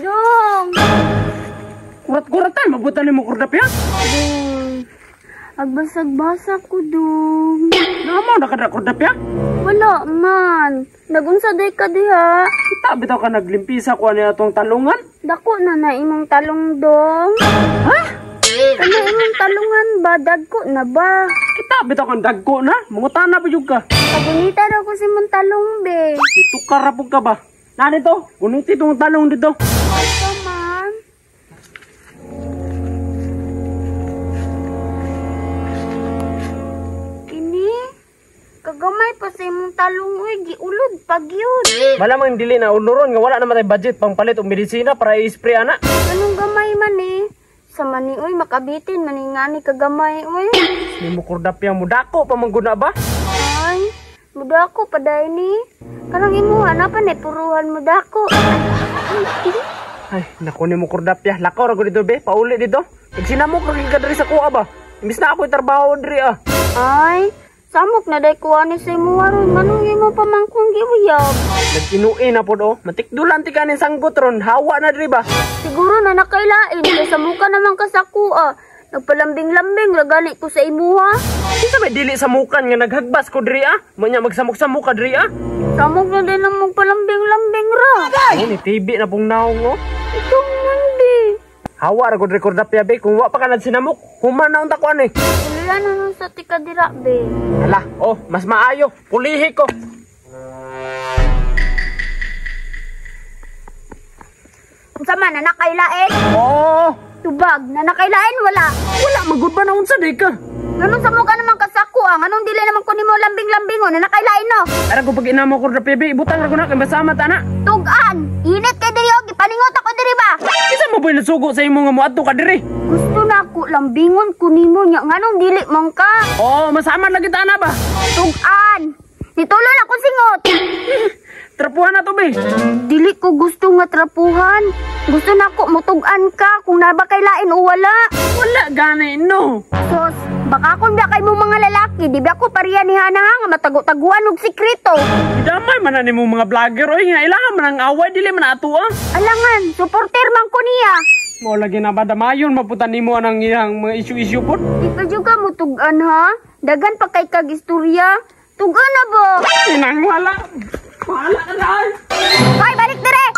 Dong! Kurat-kuratan, mabutan nimo kordapya. Dong. Agbasag-basa ko, dong. Namo na kada kordapya. Wala man. Nagunsa day ka diha. Kita bitaw ka naglimpisa ko ani atong talungan. Dako na na imong talong, dong. Ha? Ano imong talungan ba? Dagko na ba? Kita bitaw kang dagko na. Mangutana pa jud ka. Pagunita daw ko si imong talong, be. Itukar ra pud ka ba? Na dito, gunuti tong talong dito. Ito man. Kini, kagamay pa sa imong talong, uy, giulod pag yun. Malamang dili na uloron nga wala na matay budget pang palit og medisina para i-spray ana. Anong gamay man eh? Sa mani, uy, makabitin, maningani kagamay, uy. Nimo kordapya mo dako pa man gud na ba? Ay, mudako pa dahil ni. Karang imuha na pa na, puruhan mo dako. Ay, naku nimo kordapya. Lakaw ra ko dito be, pauli dito. Nagsinamok ra ka diri sa kuha ba? Imbis na ako'y trabaho diri ah. Ay, samok na day kuha ni sa imuha ron. Manong imo pa man kong giuyab. Nag-inuin na pod oh. Matikdulan ti kanin sanggot ron. Hawa na diri ba? Siguro na nakailain, kay sa muka naman ka sa kuha. Nagpalambing-lambing, ragali ko sa imuha. Kinsa may dili sa mukan nga naghagbas ko diri ah? Manya magsamok-samok ka diri ah. Samok na din ang magpalambing-lambing ra. Oh, ni TV na pong naong oh. Ikaw man, be. Hawa ra gud record apya be. Kung wa pa ka nagsinamok, human na unta ko ani. Tuloyan na nun sa tikadira, be. Hala, oh, mas maayo. Pulihi ko. Unsa man, nanakailain? Oh, Tubag, nanakailain, wala. wala magud ba na unsa di ka? Ganun sa mukha naman kasako ang anong dili naman ko nimo lambing-lambingon, nanakailain no. Ara ko pag inamo ko rapya be, ibutang ra ko na kay basama ta na. Tugan, init kay diri og gipaningot ako diri ba. Kinsa mo boy nasugo sa imo nga moadto ka diri? Gusto na ako lambingon ko nimo nya nganong dili man ka. Oh, masama lagi ta na ba? Tugan. Nitulo na ko singot. Trapuhan na to be. Dili ko gusto nga trapuhan. Gusto na ako mutugan ka kung naba kay lain o wala. Wala gani no. Sos, baka kung ba kay mo mga lalaki, di ba ko pareha ni Hana ha, nga matago-taguan og sikreto. Damay man na nimo mga vlogger oy nga ilaha man ang away dili man ato ah. Alangan, supporter man ko niya. Mo lagi na ba damayon maputan nimo anang iyang mga issue-issue pod. Di pa jud ka mutugan ha? Dagan pa kay kag istorya. Tugan na ba? Inang wala. Wala ka na. Hoy, balik dire!